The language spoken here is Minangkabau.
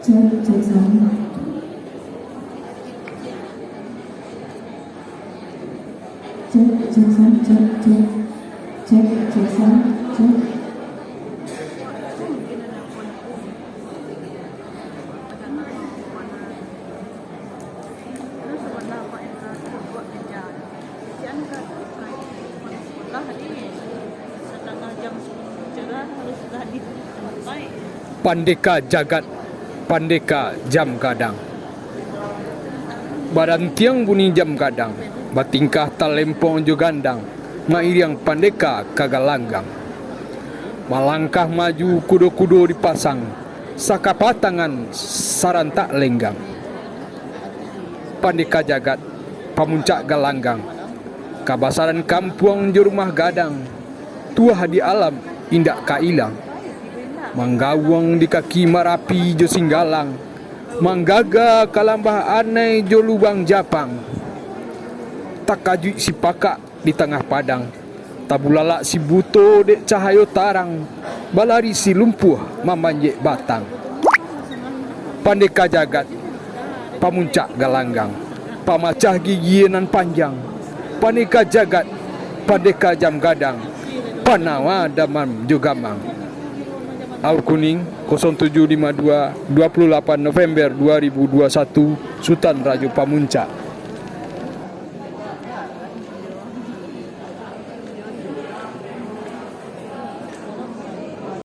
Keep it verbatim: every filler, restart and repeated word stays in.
Cek, cek, sound. Cek, cek, sound, cek, cek. Cek, cek, sound, cek. Pandeka Jagat, Pandeka Jam Gadang. Barantiang bunyi jam gadang, batingkah talempong jo gandang, mairiang pandeka ka galanggang. Malangkah maju kudo-kudo dipasang, sakapatangan sarantak lenggang. Pandeka Jagat, pamuncak galanggang, kabasaran kampuang jo rumah gadang, tuah di alam indak ka ilang. Manggawang di kaki Marapi jo Singgalang, manggaga ka lambah anai jo lubang japang. Takajuik si pakak di tangah padang, tabulalak si buto dek cahayo tarang, balari si lumpuah mamanjek batang. Pandeka Jagat, pamuncak galanggang, pamacah gigi nan panjang, Pandeka Jagat, Pandeka Jam Gadang, panawa damam jo gamang. Aur Kuning, kosong tujuh lima dua, dua puluh lapan November dua ribu dua satu, Sutan Rajo Pamuncak.